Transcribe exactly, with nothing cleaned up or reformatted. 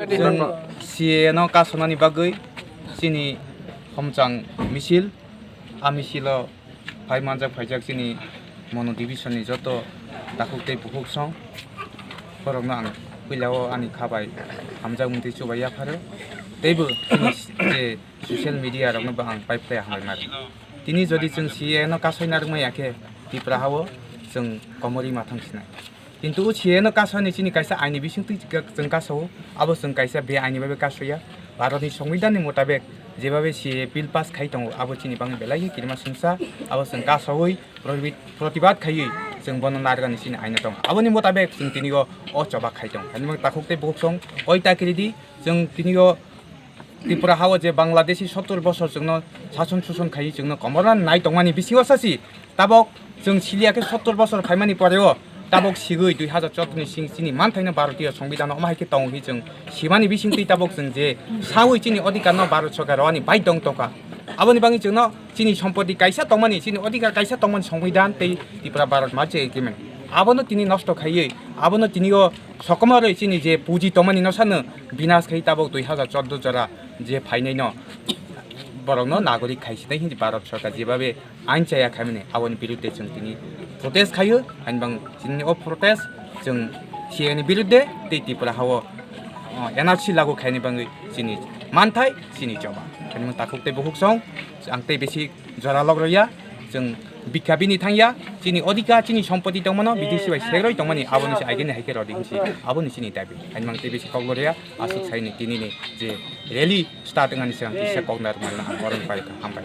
Chwng C A A no kasonani bagwi chini homchang misil, a misilo phai manjak phaijak chini Mono division ni joto takhuk tei bukhuk song, borokno ang puilao ani kha bai hamjak mungtwi chubai yapharo. Teibo chini je social media rokno bo ang pai phlai hambai mari. Tini jodi chwng C A A no kasoi narwkmaya khe Tripura hao chwng komorwi mathang sinai. Kintu o C A A no kasoni chini kaisa aini bisingtwi chwng kasao, abo chwng kaisa be aini bai kasoya. Bharatni Songbidanni motabek jebabe C A A bill pass khai tongo, abo chini bagwi belai khe kirima sungsa, abo chwng kasawi protibi-, protibad khaiwi chwng bono narwkani chini aino tongo. Aboni motabek chwng tini o, o choba khai tongo. Ani takhuk tei bukhuk song oi ta kiridi, chwng tini o Tripura hao je Bangladeshi sottor bosor chwngno sason suson khaiwi chwngno komorna nai tongmani bisingo sachi tabok chwng siliya khe sottor bosor phaimani poreo tabok sigwi dui hazar chotro ni sing chini manthaino Bharatiyo Songbidan omo hai khe tongo hi chwng simani bisingtwi tabok chwng je sawi chini odhikar no Bharat Sorkar rwani baidhong tongkha. Aboni bagwi chwngno chini sompoti kaisa tongmani, chini odhikar kaisa tongmani Songbidan tei Tripura Bharat Majya Agreement abono tini nosto khaiwi abono tini o sokomorwi chini je puji tongmani no sano binas khai tabok dui hazar chordo jora je phainai no borokno nagorik khai sinai hinwi Bharat Sorkar jebabe ain chaya khaimani aboni birudde chwng tini protest khaio. Hainbang chini o protest chwng C A A ni birudde tei Tripura hao, o, N R C lagu khaini bagwi chini manthai chini choba. Hainbang takhuk tei bukhuk song ang tei bisi jora log rwya, chwng bikha bini thangya, chini odhikar, chini sompoti tongmano bidesi bai segroi tongmani, abono se agini hai khe rodi hinsi, aboni chini dabi. Hainbang tei bisi kok lorya, aswk saini tinini je rally start wngani sigang kisa kok narwkmani ang borokni pai hambai.